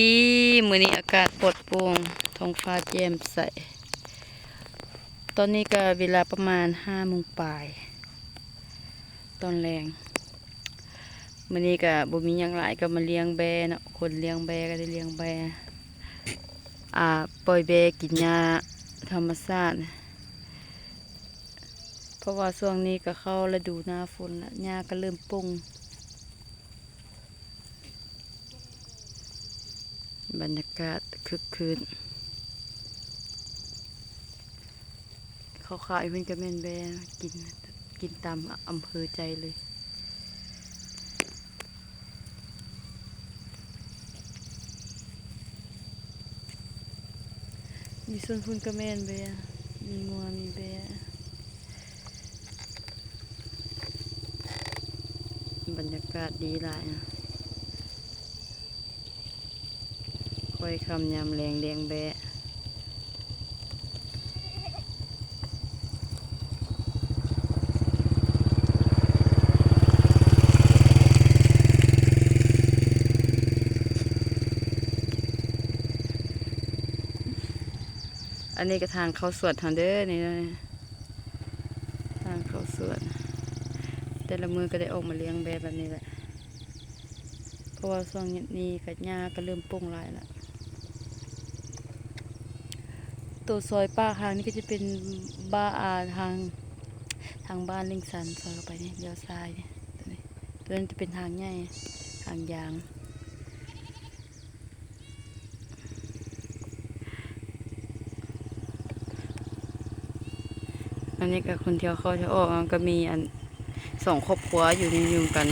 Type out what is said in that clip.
ດີ ມື້ນີ້ອາກາດປອດໂປ່ງ ທ້ອງຟ້າແຈ່ມໃສ. ຕອນນີ້ກໍເວລາປະມານຫ້າໂມງປາຍ ຕອນແລງ. ມື້ນີ້ກໍບໍ່ມີຫຍັງຫຼາຍ ກໍມາລ້ຽງແບ້ເນາະ, ຄົນລ້ຽງແບ້ກໍໄດ້ລ້ຽງແບ້ ອາ ປ່ອຍແບ້ກິນຫຍ້າທຳມະຊາດ ເພາະວ່າຊ່ວງນີ້ກໍເຂົ້າລະດູໜ້າຝົນລະ ຫຍ້າກໍເລີ່ມປົ່ງ. ບັນຍາກາດຄຶກຄື້ນ ເຂົ້າຂາຍເພິ່ນກໍແມ່ນແບ້ກິນ ກິນຕາມອຳເພີໃຈເລີຍ. ຢູ່ສ່ວນພຸ້ນກໍແມ່ນແບ້ ມີງົວມີແບ້ ບັນຍາກາດດີຫຼາຍນະ. ຄ່ອຍຄ່ຳຍາມແລງລ້ຽງແບ້. ອັນນີ້ກໍທາງເຂົ້າສວນເຮົາເດີ ນີ້ ທາງເຂົ້າສວນ. ແຕ່ລະມື້ກໍໄດ້ອອກມາລ້ຽງແບ້ແບບນີ້ແຫຼະ ເພາະວ່າຊ່ວງນີ້ກໍຫຍ້າກໍເລີ່ມປົ່ງຫຼາຍລະ. ໂຕຊອຍປາກທາງນີ້ກໍຈະເປັນບ້າ ອາ ທາງ ທາງບ້ານລິງຊັນ ຊອຍເຂົ້າໄປນີ້ ລ້ຽວຊ້າຍນີ້ ໂຕນີ້ ໂຕນັ້ນຈະເປັນທາງໃຫຍ່ ທາງຢາງ. ອັນນີ້ກໍຄົນທ່ຽວເຂົ້າທ່ຽວອອກ ມັນກໍມີອັນ ສອງຄອບຄົວຢູ່ ຢູ່ນຳກັນ